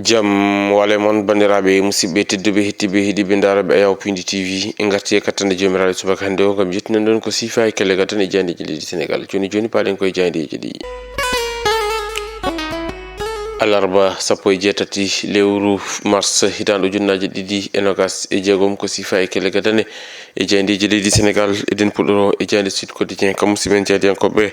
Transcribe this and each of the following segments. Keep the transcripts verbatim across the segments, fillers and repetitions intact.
Jam wale mon, banndiraaɓe, musidɓe tedduɓe, hettiiɓe, heɗiiɓe, ndaarooɓe Ayaw Pindi T V. En ngarti e kattande Joomiraaɗo subaka hannde o, ngam yettinan ɗon ko siifa e kelle gadane e jaayndeeji leydi Senegaal. Jooni jooni, paalen koye jaayndeeji ɗi. Alarba sappo e jeetati lewru mars, hitaande ujunnaaje ɗiɗi e nogas e jeegom, ko siifa e kelle gadane e jaayndeeji leydi Senegaal. Eɗen puɗɗoro e jaaynde Sud Quotidien, kam musidɓe men jaayndiyankooɓe,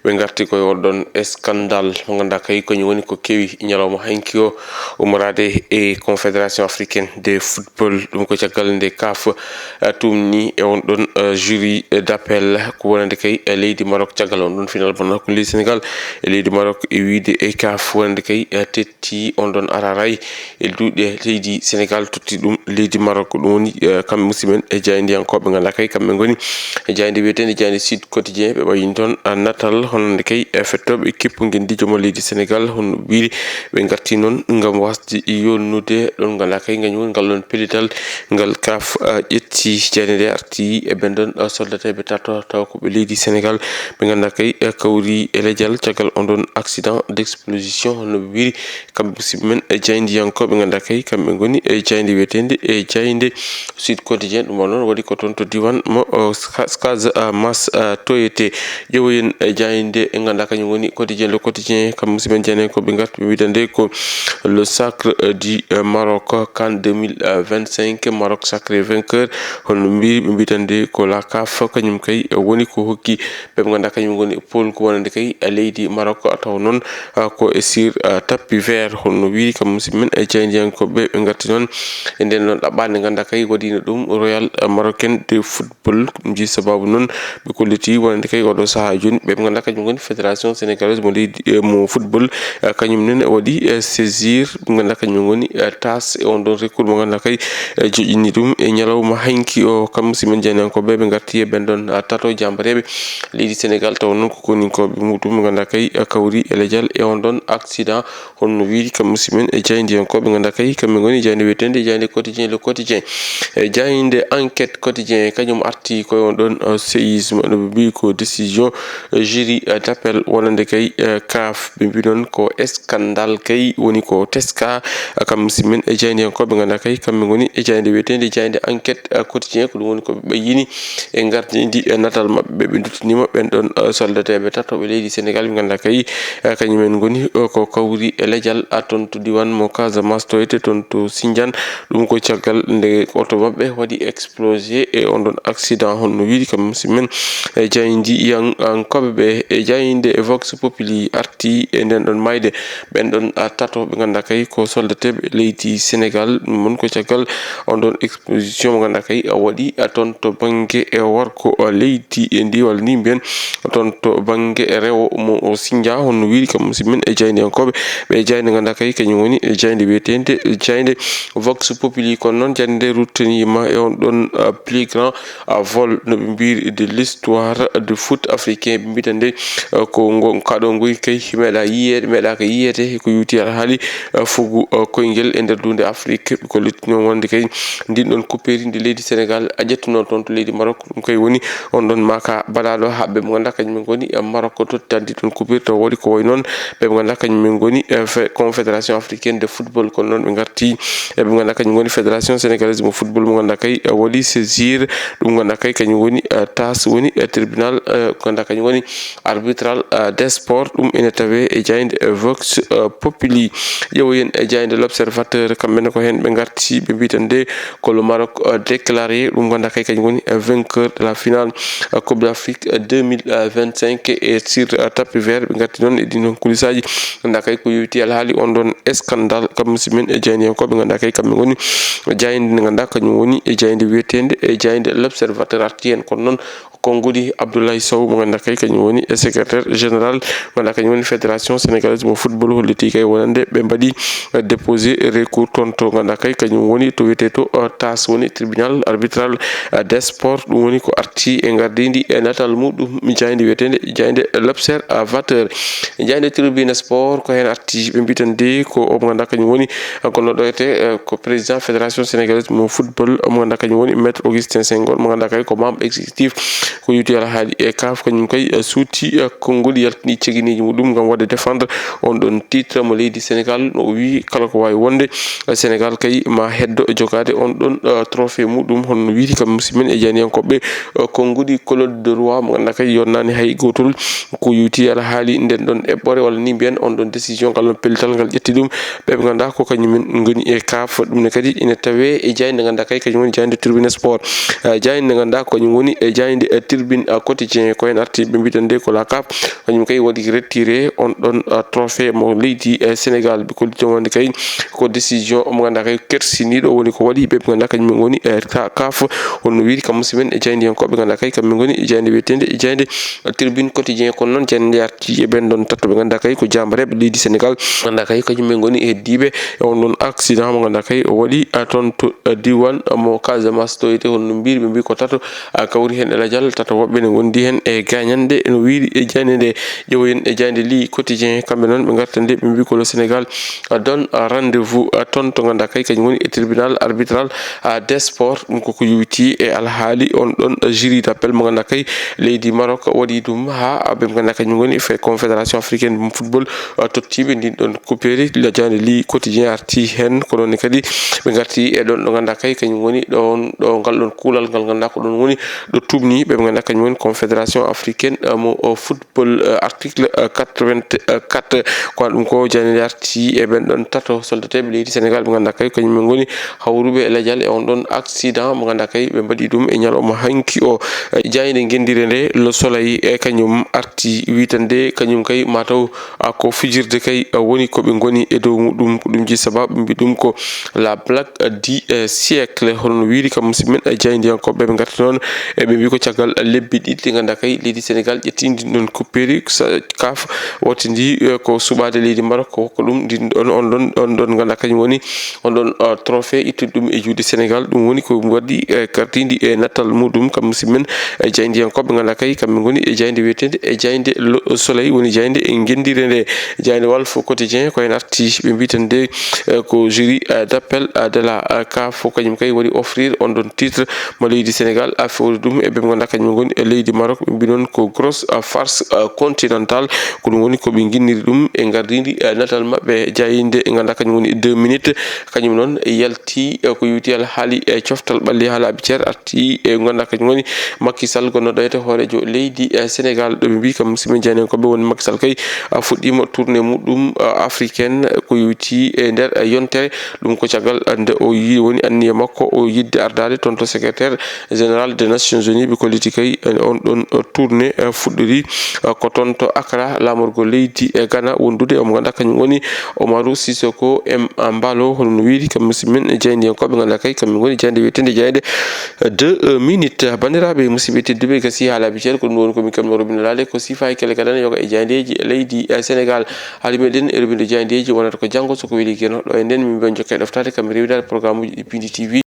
ɓe ngarti koye on ɗon scandale mo ngannduɗaa kay, kañum woni ko kewi ñalawma hanki o, ummoraade e Confédération Africaine de Football. Ɗum ko caggal nde CAF, eh, tuumni e on ɗon, eh, jury, eh, d'appel ko wonande kay, eh, leydi Maroc, caggal on ɗon final bonnata hakkunde leydi Senegaal e leydi Maroc, e wiyde e CAF wonande kay, eh, tetti on ɗon araray e duuɗe leydi Senegaal totti ɗum leydi Maroc. Ɗum woni, eh, kam musidɓe men e jaayndiyankooɓe ngannduɗaa kay, kamɓe ngoni e jaaynde wiyeteende jaaynde Sud Quotidien. Ɓe ɓayyini toon, eh, natal honande kay, eh, fettooɓe kippu ngendiijo mo leydi Senegaal, hono wiiri ɓe ngarti noon ngam wasde yolnude ɗon ngannduɗaa kay, ngañum woni ngal ɗon pellital ngal CAF, eh, ƴetti. Jaaynde nde arti e ɓen ɗon, eh, soldateeɓe tato tawa ko ɓe leydi Senegaal, ɓe ngannduɗaa kay, eh, kawri e lejal caggal on ɗon accident d'explosion, hono ɓe wiiri kamɓe musidɓe men e jaayndiyankooɓe, ngannduɗaa kay, kamɓe ngoni e jaaynde wiyeteende e jaaynde Sud Quotidien. Ɗum wano noon waɗi ko toon to diiwaan mo, o, Ska-, Skaza, ah, Mas, ah, Toyete. Ƴeewoyen, eh, jaaynde, eh, ngannduɗaa kañum woni Quotidien, Le Quotidien, kam musidɓe men jaayndiyankooɓe ngarti ɓe wiɗande ko le sacre, eh, du, eh, Maroc, CAN deux mille vingt-cinq, Maroc sacré vainqueur. Hono mbi-, ɓe mbitande ko la CAF, kañum kay, eh, woni ko hokki ɓe ɓe ngannduɗaa kañum woni pool ko wonande kay, eh, leydi Maroc, taw noon, ah, ko e sur, ah, tapis vert, hono wiiri kam musidɓe men e jaayndiyankooɓe. Ɓe ngarti noon e nden ɗon ɗaɓɓaande ngannduɗaa kay waɗiino ɗum Royal, ah, Marocain de Football. Ɗum jeyi sababu noon ɓe kolliti wonande kay oɗo sahaa jooni ɓe ɓe ngannduɗaa kañum ngoni Fédération Sénégalaise mo leydi, eh, mo football, eh, kañum nene waɗi, eh, saisir ɓe ngannduɗaa kañum ngoni, eh, tas e on ɗon recours mo ngannduɗaa kay, eh, joƴƴini ɗum e ñalawma hanki o. Kam musidɓe men jaayndiyankooɓe ɓe ngarti e ɓen ɗon, ah, tato jambareeɓe leydi Senegaal, taw noon ko koninkooɓe muɗum ɓe ngannduɗaa kay, eh, kawri e lejal e on ɗon accident. Hono wiiri kam musidɓe men e jaayndiyankooɓe ngannduɗaa kay kamɓe ngoni jaaynde wiyeteende jaaynde Quotidien, Le Quotidien, e jaaynde Enquête Quotidien, kañum arti koye on ɗon, uh, séisme, no ɓe mbii ko décision, uh, jury, uh, d'appel wonande kay, uh, CAF. Ɓe mbii noon ko scandale kay woni ko teska, uh, kam musidɓe men e jaayndiyankooɓe ngannduɗaa kay kamɓe ngoni e jaaynde wiyeteende jaaynde Enquête, uh, Quotidien, ko ɗum woni ko ɓe ɓayyini e ngardindi e natal maɓɓe, ɓe nduttiniima ɓen ɗon, eh, soldateeɓe tato ɓe leydi Senegaal, ɓe ngannduɗaa kay, eh, kañum en ngoni, eh, ko kawri e lejal, ah, toon to diiwaan mo Casamance, to ete toon to Sindian. Ɗum ko caggal nde oto maɓɓe waɗi explosé e on ɗon accident, hono wiiri kam musidɓe men, eh, jaayndiyankooɓe ɓe. E jaaynde Vox Populi arti e nden ɗon maayde ɓen ɗon, ah, tato ɓe ngannduɗaa kay ko soldateeɓe leydi Senegaal. Ɗum woni ko caggal on ɗon exposition mo ngannduɗaa kay a waɗi, a, toon to bannge, e, warko, a, leydi, e, ndi, walla ni mbiyen toon to bannge, e, rewo mo, o, Sindia, hono wiiri kam musidɓe men e jaayndiyankooɓe ɓe jaaynde ngannduɗaa kay kañum woni, e, jaaynde wiyeteende, e, jaaynde Vox Populi. Kono noon jaaynde nde ruttaniima e on ɗon, a, plus grand, a, vol no ɓe mbiri de l'histoire de foot africain. Ɓe mbita nde, a, ko ngo, kaɗo ngoy kay meeɗa yiyeede, meeɗa ko yiyeede ko yuti alhaali, a, fugu, a, koyngel e nder dunde Afrique. Ɓe kollitino wonde kay ndin ɗon kuppeeri ndi leydi Senegal a ƴettuno toon to leydi Maroc. Ɗum kay woni on ɗon maka baɗaɗo haɓɓe mo ngannduɗaa kañum en ngoni, a, Maroc tottandi ɗon kuppeeri to waɗi ko wayi noon. Ɓe ɓe ngannduɗaa kañum en ngoni, e, fe-, Confédération Africaine de Football, kono noon ɓe ngarti e ɓe ngannduɗaa kañum ngoni Fédération Sénégalaise mo Football mo ngannduɗaa kay, e, waɗi saisir ɗum ngannduɗaa kay kañum woni, e, tas woni, e, tribunal, e, ngannduɗaa kañum woni arbitral, e, des sports. Ɗum ene tawe e jaaynde, e, Vox, e, Populi. Ƴeewoyen e jaaynde L'Observateur, kamɓe ne ko heen ɓe ngarti, ɓe mbita nde ko le Maroc, e, déclaré ɗum ngannduɗaa kay kañum woni, e, vainqueur de la finale, e, Coupe d'Afrique, e, deux mille vingt-cinq e sur, e, tapis vert. Ɓe ngarti noon e ɗin ɗon kulisaaji ngannduɗaa kay ko yowiti alhaali on ɗon scandale, kam musidɓe men e jaayndiyankooɓe ngannduɗaa kay kamɓe ngoni jaaynde nde ngannduɗaa kañum woni e jaaynde wiyeteende e jaaynde L'Observateur arti heen. Kono noon konguɗi Abdoulaye Sow mo ngannduɗaa kay kañum woni e secrétaire général mo ngannduɗaa kañum woni Fédération Sénégalaise mo Football, holliti kay wonande ɓe mbaɗi, eh, déposé recours toon to ngannduɗaa kay kañum woni to wiyetee to, eh, tas woni tribunal arbitral, eh, des sports. Ɗum woni ko arti e ngardiindi e natal muɗum jaaynde wiyeteende jaaynde L'Observateur. Jaaynde Tribune Sport ko heen arti, ɓe mbita nde ko o mo ngannduɗaa kañum woni, eh, ko no ɗoyte, eh, ko président Fédération Sénégalaise mo Football mo ngannduɗaa kañum woni Maître Augustin Senghor mo ngannduɗaa kay ko membre exécutif Ko yowiti alhaali e kaf, kañum kay, eh, suuti, eh, konngol yaltini cegeneeji muɗum ngam waɗde défendre on ɗon titre mo leydi Sénégal. No o wii kala ko waawi wonde, eh, Sénégal kay ma heddo jogaade on ɗon, eh, trophée muɗum. Hono no wiiri kam musidɓe men e jaaniyankooɓe, eh, konngudi Claude de Roy mo ngannduɗaa kay yonnaani hay gootol. Ko yowiti alhaali nden ɗon eɓɓore walla ni mbiyen on ɗon décision ngal ɗon pellital ngal ƴetti ɗum ɓe ɓe ngannduɗaa ko kañum en ngoni e kaf. Ɗum ne kadi ina tawe e jaaynde ngannduɗaa kay kañum woni jaaynde Tribune Sport. Eh, jaaynde ngannduɗaa ko kañum woni e jaaynde, eh, Tribune, eh, Quotidien, ko heen arti ɓe mbiɗen nde ko la kaf, kañum kay waɗi retiré on ɗon, eh, trophée mo leydi, eh, Sénégal. Ɓe kolliti wonde kay ko décision mo ngannduɗaa kay kersiniiɗo woni ko waɗi ɓe ɓe ngannduɗaa kañum en ngoni, eh, ka-, kaf. Hono wiiri kam musidɓe men e jaayndiyankooɓe ngannduɗaa kay kamɓe ngoni e jaaynde wiyetende e jaaynde, eh, Tribune Quotidien. Kono noon jaaynde arti e ɓen ɗon tato ɓe ngannduɗaa kay ko jambareeɓe leydi Sénégal. Ngannduɗaa kay kañum en ngoni heddiiɓe e on ɗon accident mo ngannduɗaa kay o waɗi, a, toon to, a, diiwaan, a, mo Casamance to wiyetee hono no mbiiri ɓe mbii ko tato, a, kawri heen e lajal, tato woɓɓe ne ngondi heen e gaañanɗe no wiiri e jaaynde nde. Ƴeewoyen e jaaynde lii Quotidien, kamɓe noon ɓe ngarta nde ɓe mbii ko le Sénégal, a, donne, a, rendez-vous, a, toon to ngannduɗaa kay kañum woni e tribunal arbitral, a, des sports. Ɗum koko yowiti e alhaali on ɗon, a, jury d'appel mo ngannduɗaa kay leydi Maroc waɗi ɗum haa, a, ɓe ngannduɗaa kañum ngoni fe-, Confédération Africaine de Football, a, tottiiɓe ndin ɗon kupeeri. Lajande lii Quotidien arti heen, ko noon ne kadi ɓe ngarti e ɗon ɗo ngannduɗaa kay kañum woni ɗon ɗo ngal ɗon kuulal ngal ngannduɗaa ko ɗon woni ɗo tuubni ɓe ɓe ngannduɗaa kañum woni Confédération Africaine, a, mo, o, Football, a, article, a, quatre-vingt-quatre. Ko ɗum ko jaaynde arti e ɓen ɗon tato soldateeɓe leydi Sénégal ɓe ngannduɗaa kay kañum en ngoni hawruɓe e lajal e on ɗon accident mo ngannduɗaa kay ɓe mbaɗi ɗum e ñalawma hanki o. E jaaynde ngenndire nde, Le Soleil, e kañum arti witande kañum kay mataw, a, ko fijirde kay, a, woni ko ɓe ngoni e dow muɗum. Ko ɗum ji sababu mbi ɗum ko la blague du, eh, siècle. Hono no wiiri kam musidɓe men, eh, jaayndiyankooɓe ɓe ngarti noon, e ɓe mbii ko caggal lebbi ɗiɗi ɗi ngannduɗaa kay leydi Sénégal ƴetti ndin ɗon kupeeri sa-, kaf wattindi, eh, ko suɓaade leydi Maroc ko hokka ɗum ndin ɗon, on ɗon, on ɗon ngannduɗaa kañum woni on ɗon, uh, trophée ittude ɗum e juuɗe Sénégal. Ɗum woni ko waɗi, eh, kartindi e nattal muɗum kam musidɓe men, eh, jaayndiyankooɓe ngannduɗaa kay kamɓe ngoni e jaaynde wiyeteende e jaaynde Le Soleil woni jaaynde e ngenndire nde. Jaaynde Walf Quotidien ko heen arti ɓe mbii tan nde, eh, ko jury, eh, d'appel, eh, de la, eh, kaf kañum kay waɗi offrir on ɗon titre mo leydi Sénégal a fewde ɗum e ɓe ngannduɗaa kañum ngoni e leydi Maroc ɓe mbii noon ko grosse, eh, farce, eh, continentale. Ko ɗum woni ko ɓe nginniri ɗum e ngardiindi, eh, natal maɓɓe jaaynde ngannduɗaa kañum woni deux minutes. Kañum noon yalti, eh, ko yowiti alhaali, eh, coftal ɓalli haalaaɓe ceer arti e ngannduɗaa kañum woni Macky Sall gonnoɗo e hooreejo leydi, eh, Sénégal. Ɗo ɓe mbii kam musidɓe jaayndiyankooɓe woni Macky Sall kay, a, fuɗɗiima tournée muɗum, a, africaine ko yowiti e nder, eh, yontere. Ɗum ko caggal nde o yi woni anniya makko o yiɗde ardaade toon to secrétaire général des Nations Unies. Ɓe kolliti kay, eh, on ɗon, eh, tournée, eh, fuɗɗori, eh, ko toon to Accra, laamorgo leydi e Ghana wondude omo ngannduɗaa kañum woni Umaru Sissoco Embaló, hono no wiiri kam musidɓe men e jaayndiyankooɓe ngannduɗaa kay kamɓe ngoni jaaynde wiyeteende jaaynde deux, euh, minutes. Banndiraaɓe musidɓe tedduɓe gasi haalaaɓe ceer ko ɗum woni ko min kam no robinalaade ko sifa e kele kala ne yoga e jaayndeeji leydi, eh, Sénégal. Haali meɗen e robindo jaayndeeji wonata ko janngo so ko weli geno ɗo e nden min mbiyon jokke ɗoftaade kam rewindaade programme uji ɗi Pindi T V.